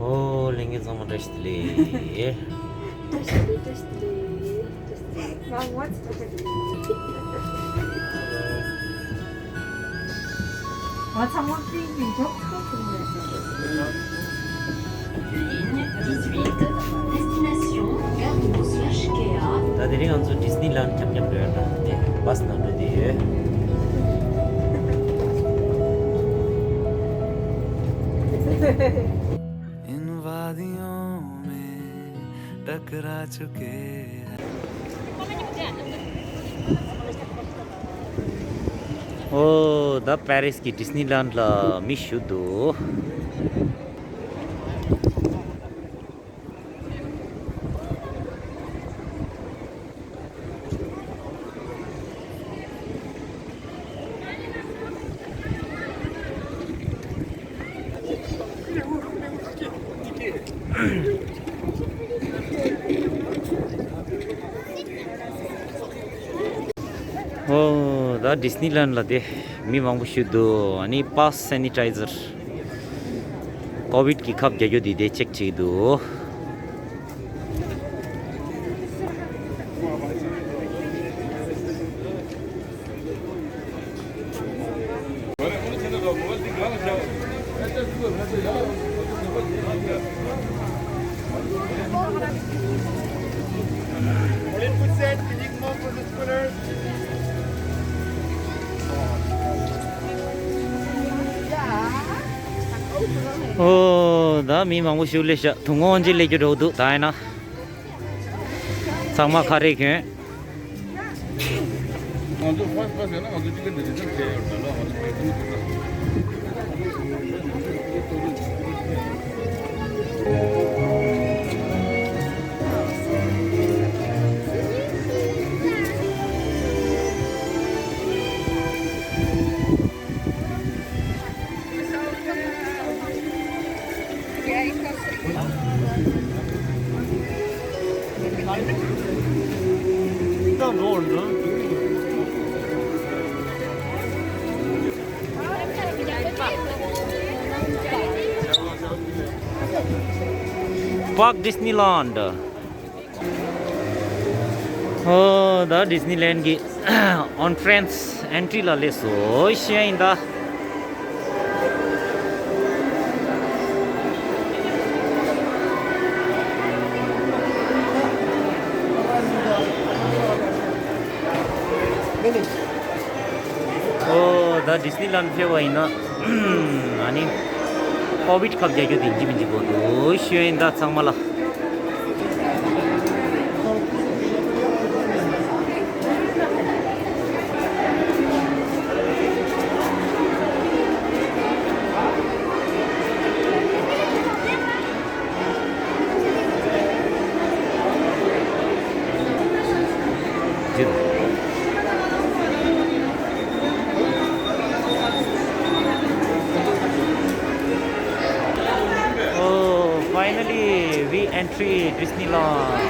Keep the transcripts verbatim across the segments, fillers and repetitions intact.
ཨོ། ལྷན་རྒྱས་ཚང་མ་བཀྲ་ཤིས་བདེ་ལེགས། བཀྲ་ཤིས་བདེ་ལེགས། བཀྲ་ཤིས་བདེ་ལེགས། ང་ངོ་ཚ་བཀྲ་ཤིས་བདེ་ལེགས། ང་ཚང་མ་པིང་གི་འཇོག་ཚར་སོང་ངས། Ligne dix-huit, destination Gare du Mont-Slash Kea. ད་དེ་རིང་ང་ཚོ་ཌིས་ནི་ལན་ཌི་མཉམ་མཉམ་འགྲོ་ཡ་འདྲ་དེ་བྷ་སི་ནང་འགྲོ་བསྡད་ཡོད། इन वादियों में टकरा चुके हैं। ཨོ། ད་པེ་རིས་ཀྱི་ཌིས་ནི་ལན་ཌི་ལ་མི་ཞུ་འདུག། ཨོ། ད་ཌིས་ནི་ལན་ཌི་ལ་དེ་མི་མང་པོ་ཞིག་འདུག། ཨ་ནི་པཱས་སེ་ནི་ཊའི་ཛར། ཀོ་བིཌ་ཀྱི་ཁབ་རྒྱག་རྒྱུ་དེ་དེ་ཅེག་བྱེད་ཀྱི་འདུག། ཨོ། ད་མི་མང་པོ་ཞིག་སླེབས་ཤག། དུང་དབང་ཅིག་སླེབས་རྒྱུ་འགྲོ་འདུག། ད་ཡིན་ན། ཚང་མ་ཁ་རས་གྱོན། ང་ཚོ་ཕ་སི་ཕ་སི་ཡིན་ན་ང་ཚོ་ཊི་ཀེ་ཊི་རི་ཛརབ་བྱས་ཡོད་རེད་ལ། ང་ཚོ་བོད་དུ་འདུག་ད། Park Disneyland. ཨོ། ད་ཌིས་ནི་ལན་ཌི་གི་ཨེན་ཊི་རན་སི་ཨེན་ཊི་རི་ལ་སླེབས་སོང་ཞེས་ཡིན་ད། ཨོ། ད་ཌིས་ནི་ལན་ཌི་ཕེབས་པ་ཡིན་ན། ཨ་ནི་ཀོ་བིཌ་ཁབ་རྒྱག་རྒྱུ་དེ་ཡིན་གཅིག་མིན་གཅིག་དགོས་འདུག་ཞུ་ཡིན་ད་ཚང་མ་ལ། Oh, finally, we entry Disneyland.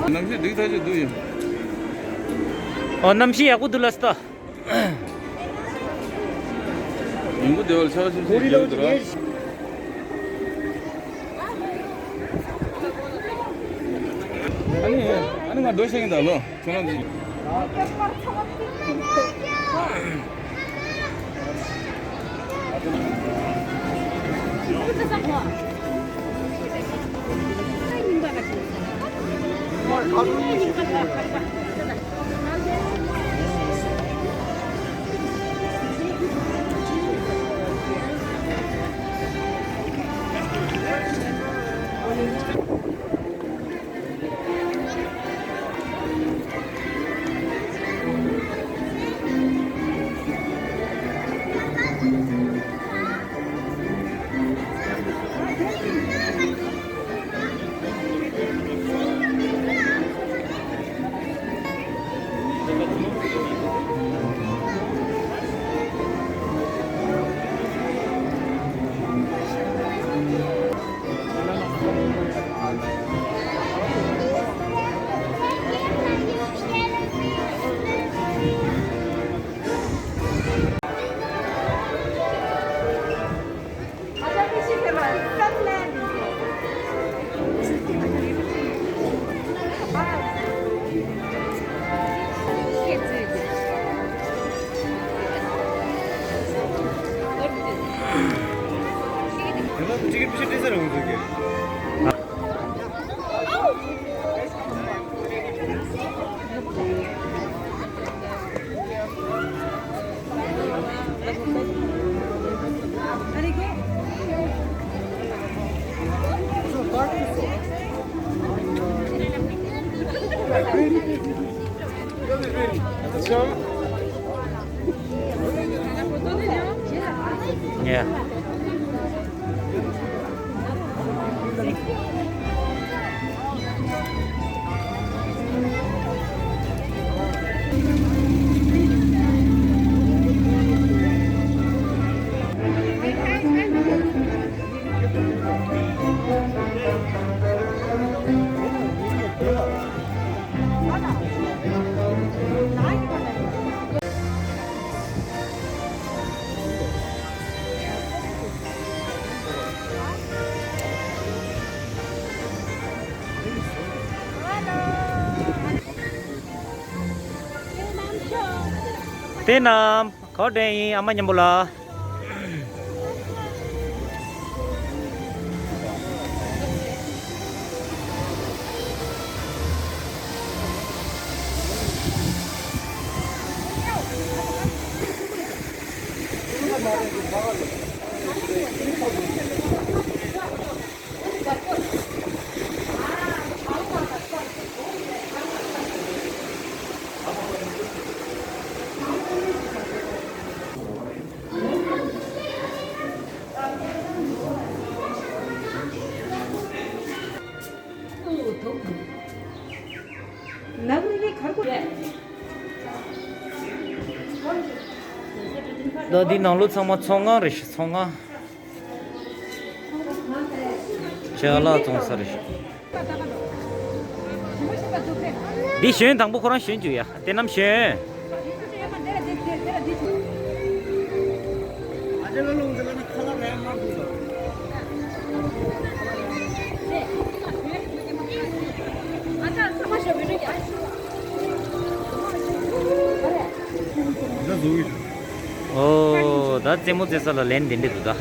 གནམ་གཤིས་འགྲིག་ཐག་ཆོད་འདུག་ཡ། ཨོ། གནམ་གཤིས་ཡག་པོ་འདུག་ལགས་སོ། ཡིན་གོ་བདེ་བར་ཆ་ཤས་ཤིག་རྒྱག་འདུག་ར། ཨ་ནི་ཨ་ནི་ང་སྡོད་ཤེས་ཀྱི་འདུག་ལོ། ཁྱོད་རང་ཚོ། Yeah. དེ་རྣམས། ག་པར་འགྲོ་ཡིན། ཨ་མ་མཉམ་པོ་ལ། ད་འདི་ནང་ལོགས་ཚང་མ་ཚོང་ཁང་རེད་ཤག་ཚོང་ཁང་། ཅ་ལག་བཙོང་ས་རེད་ཤག་འདི་ཞོན་དང་པོ་ཁོ་རང་ཞོན་བཅུག་ཡ། དེ་རྣམས་ཞོན། ཨོ། ད་རྩེད་མོ་རྩེ་ས་ལ་ལན་དེ་འདྲ་འདུག་ད།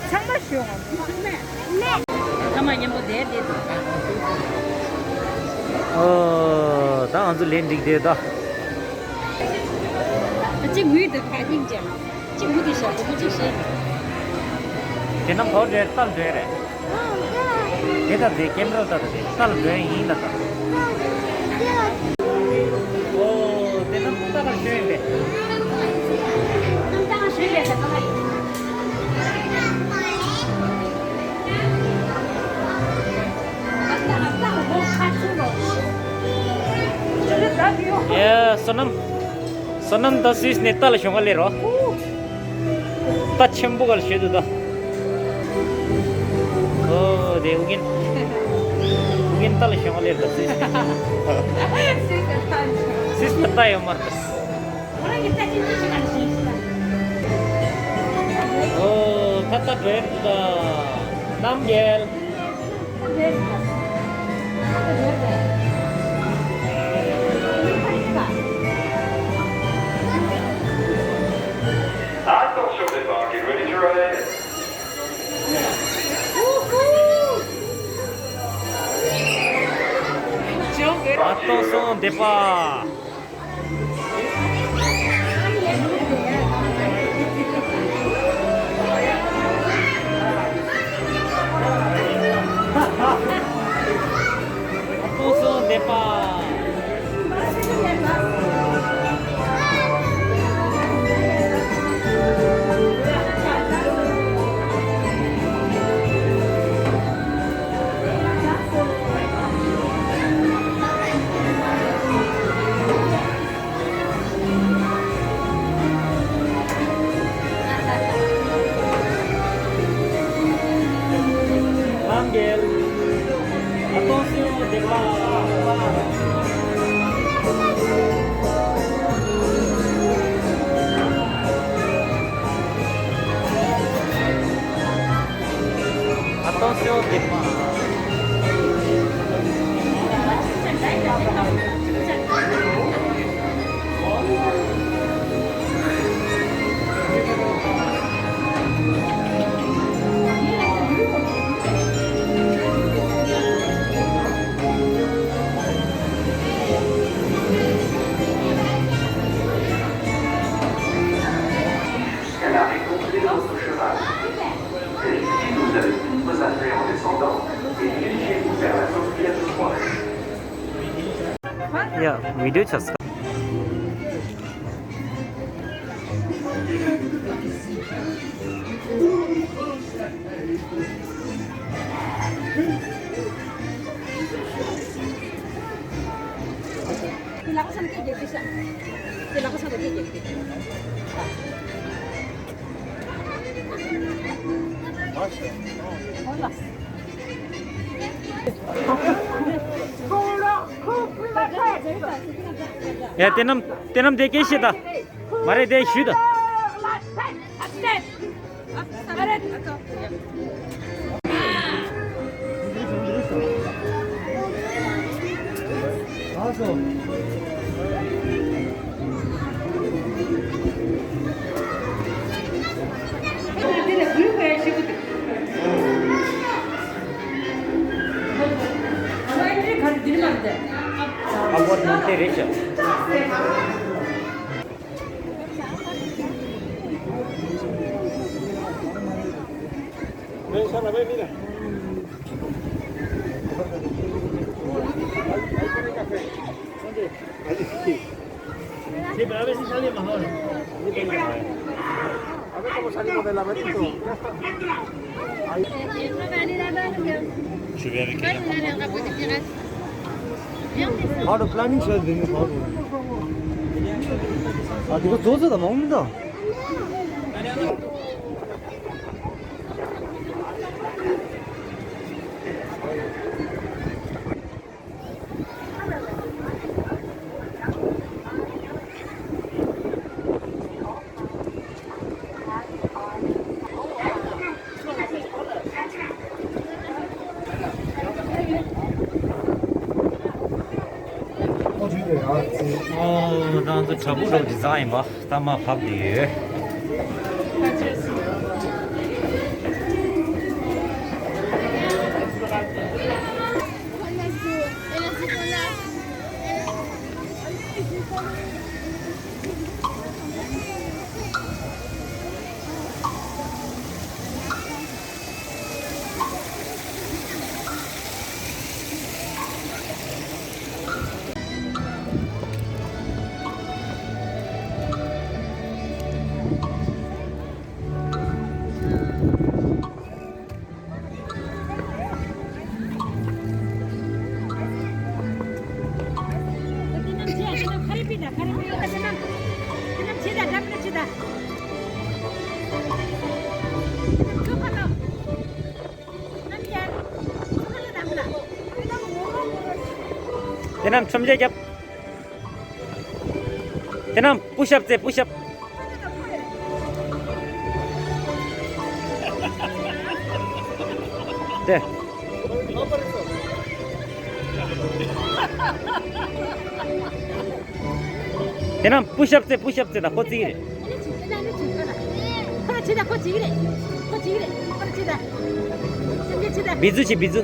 ཚང་མ་ཞོན་ང་། ཚང་མ་མཉམ་པོ་བསྡད་བསྡད་འདུག་ཨོ། ད་ང་ཚོ་ལན་འགྲིག་བསྡད་ད། གཅིག་མུས་དུ་ཁ་སྙིང་རྗེ། གཅིག་མུ་དེ་ཞག་སྒོར་མོ་གཅིག་བཞེས། དེ་ན་བོ་འདྲེ་ཏལ་འདྲེ་རེད། དེ་ལྟ་དེ་ཀེམ་ར་ལྟ་དེ་ཏལ་འདྲེ་ཡིན་ལ་ད། ཨོ་དེ་ན་ཏལ་ལ་ཞོན་ཡིན་པས། ཨེ་བསོད་ནམས། བསོད་ནམས་ད་སུད་སི་ནས་རྟ་ལ་ཞོན་ག་སླེབས་རོགས། རྟ་ཆེན་པོ་ག་ལ་ཞོན་འདུག་ད། ཨོ་དེ་ཨུ་རྒྱན། ཨུ་རྒྱན་རྟ་ལ་ཞོན་ག་སླེབས་རོགས་སུད་སི། སུད་སི་ལ་རྟ་ཡོད་མ་རེད། ཨོ་ད་རྟ་བྲོས་འདུག་ད། རྣམ་རྒྱལ། Attention départ, get ready to ride. Attention départ. Attention départ. Angel, attention, départ. Attention, départ. བི་ཌིའོ་ཆགས་སོང་། ཡ། དེ་རྣམས་དེ་རྣམས་དེ་སྐད་བཤད་ད། མ་རེད་དེ་ཞུས་ད། ཨ་བོ་ནང་དེ་རེད་ཤག How to planning share this? How to? 아, 이거 조사다 먹는다. ཨོ། ང་ཚོ་བྲག་ཕུག་རོགས་ཀྱི་བཟའ་ཡིན་པ། ད་མ་བབས་བསྡད་ཡོད། དེ་རྣམས་མཆོད་མཇལ་རྒྱབ། དེ་རྣམས་པུཤ་ཨབ་རྩེ། པུཤ་ཨབ། དེ། དེ་རྣམས་པུཤ་ཨབ་རྩེ། པུཤ་ཨབ་རྩེ་དང་། ཁོ་རྩེ་གི་རེད། ཁོ་ར་བྱེད་དང་། ཁོ་བྱེད་ཀྱི་རེད། ཁོ་བྱེད་ཀྱི་རེད། ཁོ་ར་བྱེད་དང་། སེམས་ཅན་བྱེད་དང་། བི་ཛུ་བྱེད། བི་ཛུ།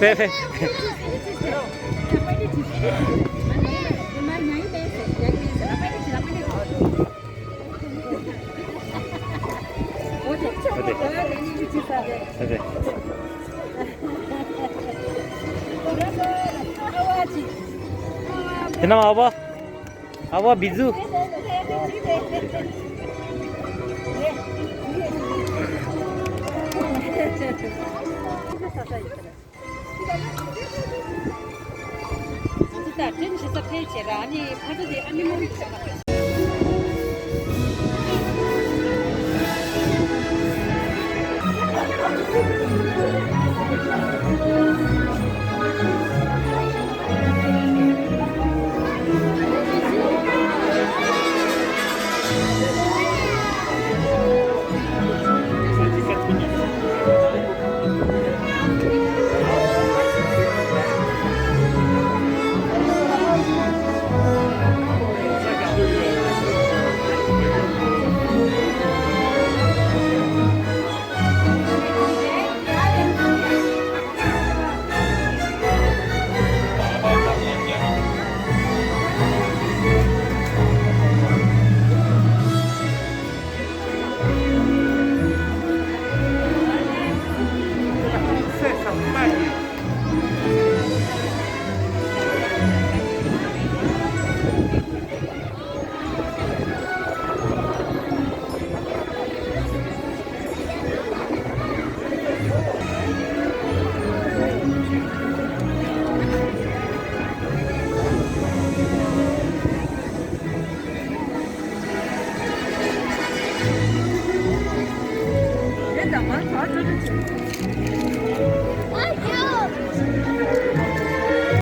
ཕེ་ཕེ། ཕེ་ཕེ། དེ་ན་ཨ་བ། ཨ་བ་བི་ཛུ།